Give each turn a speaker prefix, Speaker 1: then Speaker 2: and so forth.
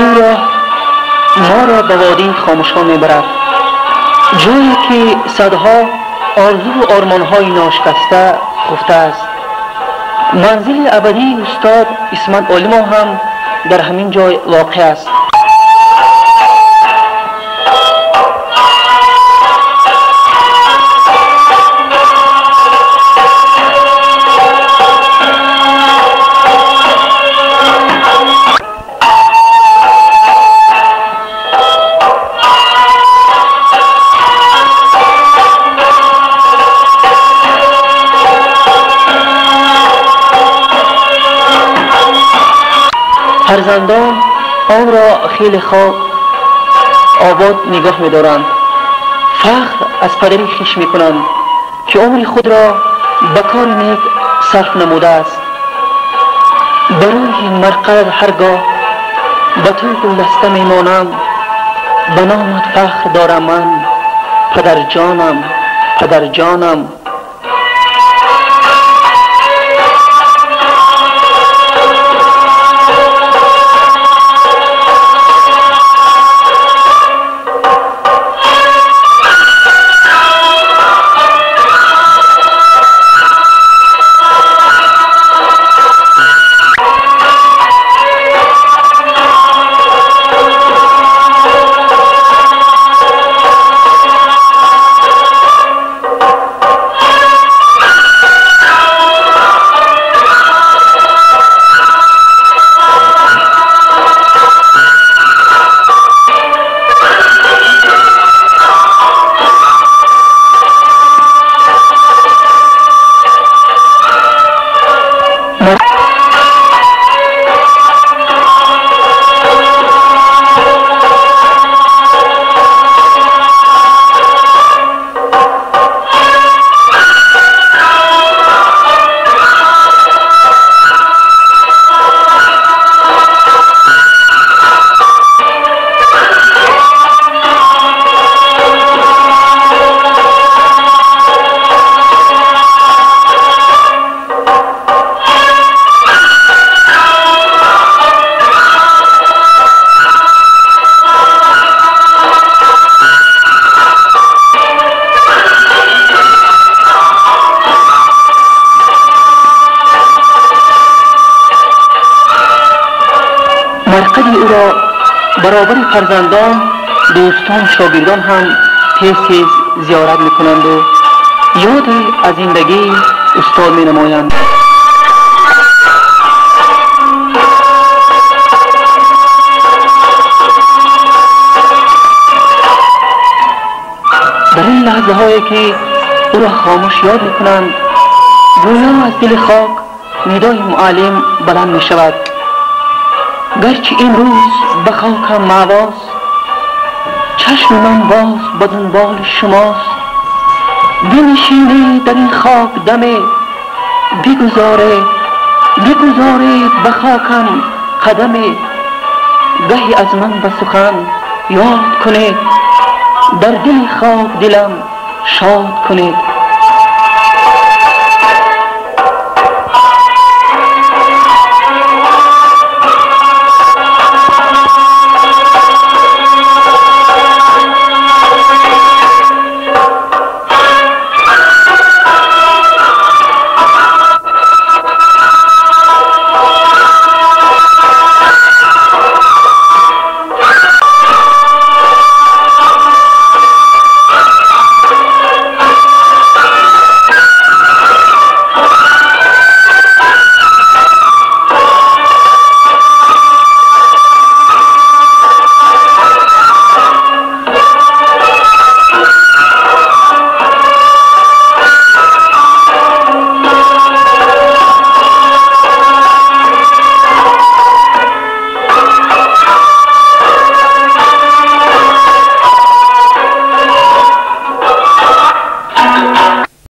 Speaker 1: Ин роҳ моро ба водии хомӯшон мебарад, ҷое ки садҳо орзуву ормонҳои ношикаста хуфтааст. Манзили абадии устод Исмат Олимов ҳам дар ҳамин ҷой воқеъ аст. Фарзандон онро хеле хоб обод нигоҳ медоранд, фахр аз падари хеш мекунанд, ки умри худро ба кори нек сарф намудааст. Барои марқад ҳаргоҳ ба ту гулдаста мемонам, ба номат фахр дорам ман, падарҷонам, падарҷонам. Марқади ӯро баробари фарзандон, дӯстон, шогирдон ҳам тез-тез зиёрат мекунанду ёде аз зиндагии устод менамоянд. Дар ин лаҳзаҳое ки ӯро хомӯш ёд мекунанд, гӯё аз дили хок нидои муаллим баланд мешавад: гарчи имрӯз ба хокам маъвост, чашми ман боз ба дунболи шумост. Бинишинед дар ин хок даме, бигузоред, бигузоред ба хокам қадаме. Гаҳе аз ман ба сухан ёд кунед, дар дили хок дилам шод кунед.